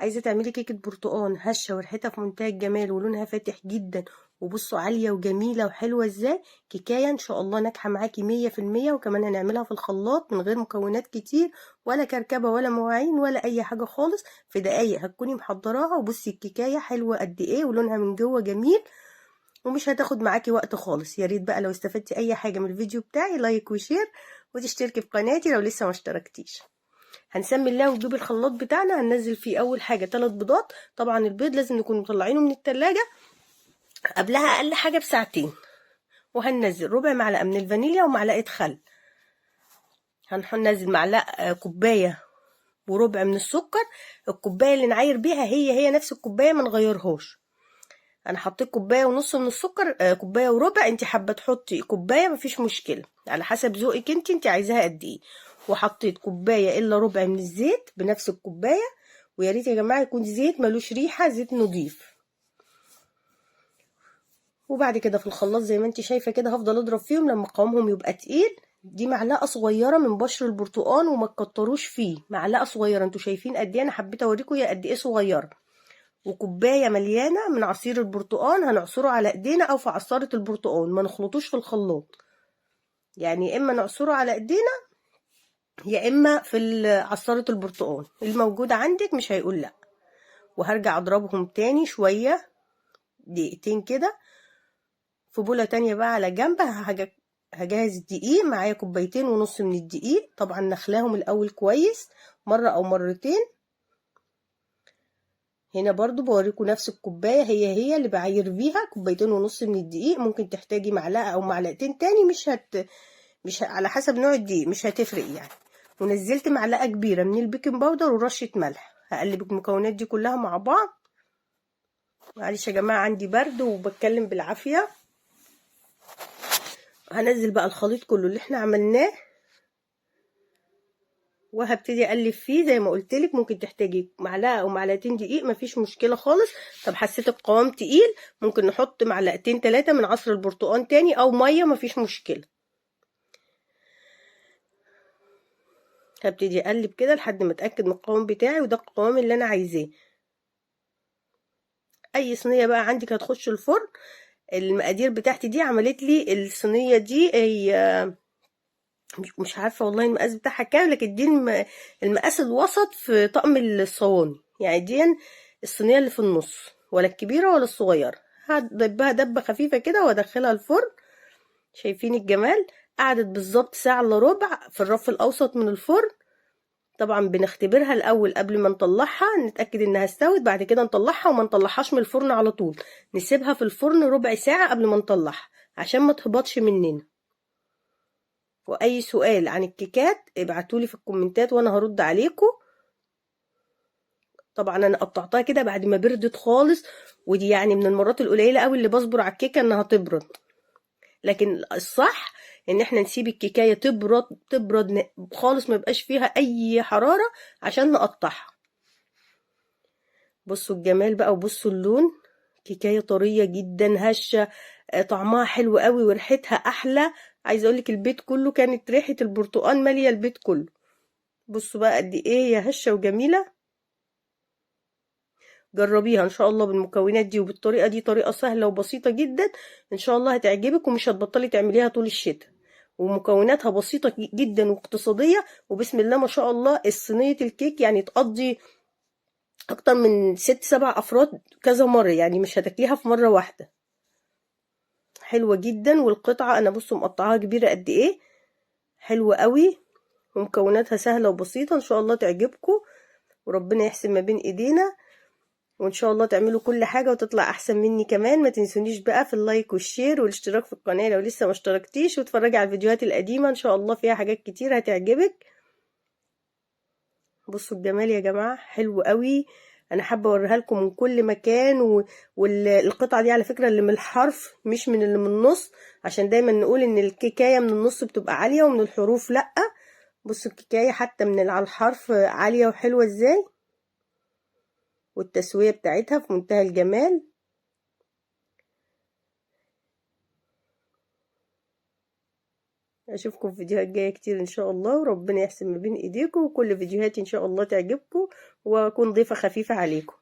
عايزه تعملي كيكة برتقان هشه وريحتها في منتهى الجمال ولونها فاتح جدا، وبصوا عالية وجميلة وحلوه ازاي. كيكايه ان شاء الله ناجحة معاكي 100%، وكمان هنعملها في الخلاط من غير مكونات كتير ولا كركبه ولا مواعين ولا اي حاجة خالص. في دقايق هتكوني محضراها. وبصي الكيكايه حلوة قد ايه ولونها من جوه جميل، ومش هتاخد معاكي وقت خالص. يا ريت بقى لو استفدتي اي حاجة من الفيديو بتاعي like و share، وتشتركي في قناتي لو لسه ما اشتركتيش. هنسمي الله ونجيب الخلاط بتاعنا. هننزل فيه اول حاجة 3 بيضات. طبعا البيض لازم نكون مطلعينه من التلاجة قبلها اقل حاجة بساعتين. وهننزل ربع معلقه من الفانيليا ومعلقة خل. هننزل معلقه كوباية وربع من السكر. الكوباية اللي نعاير بيها هي هي نفس الكوباية، ما نغيرهاش. انا حطيت كوباية ونص من السكر، كوباية وربع. انت حابة تحطي كوباية مفيش مشكلة، على حسب ذوقك انت عايزاها قد ايه. وحطيت كوباية الا ربع من الزيت بنفس الكوباية. ويا ريت يا جماعة يكون زيت ملوش ريحه، زيت نضيف. وبعد كده في الخلاط زي ما انت شايفه كده هفضل اضرب فيهم لما قوامهم يبقى تقيل. دي معلقه صغيرة من بشر البرتقان، وما تكتروش فيه، معلقه صغيرة. انتوا شايفين قد ايه؟ انا حبيت اوريكم هي قد ايه صغيرة. وكوبايه مليانة من عصير البرتقان هنعصره على ايدينا او في عصارة البرتقان، ما نخلطوش في الخلاط. يعني يا اما نعصره على ايدينا يا اما في عصارة البرتقان الموجودة عندك، مش هيقول لا. وهرجع اضربهم تاني شوية دقيقتين كده. في بوله تانية بقى على جنب هجهز الدقيق. معايا 2.5 كوباية من الدقيق، طبعا نخلاهم الاول كويس مرة او مرتين. هنا برضو بوريكم نفس الكوباية هي هي اللي بعاير بيها، 2.5 كوباية من الدقيق. ممكن تحتاجي معلقه او معلقتين تاني، مش على حسب نوع الدقيق، مش هتفرق يعني. ونزلت معلقه كبيرة من ال baking powder ورشه ملح. هقلب المكونات دي كلها مع بعض. معلش يا جماعة عندي برد وبتكلم بالعافية. هنزل بقى الخليط كله اللي احنا عملناه، وهبتدي اقلب فيه زي ما قلت لك. ممكن تحتاجي معلقه او معلقتين دقيق، مفيش مشكلة خالص. طب حسيت القوام تقيل ممكن نحط معلقتين 3 من عصر البرتقان تاني او مية، مفيش مشكلة. هبتدي اقلب كده لحد ما اتاكد من القوام بتاعي، وده القوام اللي انا عايزاه. اي صينية بقى عندك هتخش الفرن. المقادير بتاعتي دي عملت لي الصينية دي، هي مش عارفه والله المقاس بتاعها كام، لكن دي المقاس الوسط في طقم الصواني، يعني دي الصينية اللي في النص، ولا الكبيرة ولا الصغيرة. هدبها دبه خفيفة كده وادخلها الفرن. شايفين الجمال؟ قعدت بالظبط ساعة الا ربع في الرف الاوسط من الفرن. طبعا بنختبرها الاول قبل ما نطلعها، نتاكد انها استوت، بعد كده نطلعها، وما نطلعهاش من الفرن على طول، نسيبها في الفرن ربع ساعة قبل ما نطلعها عشان ما تهبطش مننا. واي سؤال عن الكيكات ابعتولي في الكومنتات وانا هرد عليكم. طبعا انا قطعتها كده بعد ما بردت خالص، ودي يعني من المرات القليلة قوي اللي بصبر على الكيكه انها تبرد، لكن الصح ان احنا نسيب الكيكايه تبرد تبرد خالص، ما يبقاش فيها اي حرارة عشان نقطعها. بصوا الجمال بقى وبصوا اللون، كيكايه طرية جدا هشه، طعمها حلو قوي وريحتها احلى. عايزه اقولك البيت كله كانت ريحه البرتقان ماليه البيت كله. بصوا بقى قد ايه هي هشه وجميلة. جربيها ان شاء الله بالمكونات دي وبالطريقه دي، طريقه سهلة وبسيطة جدا، ان شاء الله هتعجبك ومش هتبطلي تعمليها طول الشتاء. ومكوناتها بسيطة جدا واقتصادية، وبسم الله ما شاء الله الصينية الكيك يعني تقضي اكتر من 6-7 افراد كذا مرة، يعني مش هتاكليها في مرة واحدة. حلوة جدا. والقطعه انا بصوا مقطعاها كبيرة قد ايه، حلوة قوي، ومكوناتها سهلة وبسيطة، ان شاء الله تعجبكم وربنا يحسن ما بين ايدينا، وان شاء الله تعملوا كل حاجة وتطلع احسن مني كمان. ما تنسونيش بقى في ال like وال share والاشتراك في القناة لو لسه ما اشتركتيش، واتفرجي على الفيديوهات القديمة ان شاء الله فيها حاجات كتير هتعجبك. بصوا الجمال يا جماعة، حلو قوي. انا حابة اوريها لكم من كل مكان. والقطعه دي على فكرة اللي من الحرف مش من اللي من النص، عشان دايما نقول ان الكيكايه من النص بتبقى عالية ومن الحروف لا. بصوا الكيكايه حتى من على الحرف عالية وحلوه ازاي، والتسويه بتاعتها في منتهى الجمال. اشوفكم في فيديوهات جاية كتير ان شاء الله، وربنا يحسن ما بين ايديكم، وكل فيديوهاتي ان شاء الله تعجبكم، واكون ضيفه خفيفة عليكم.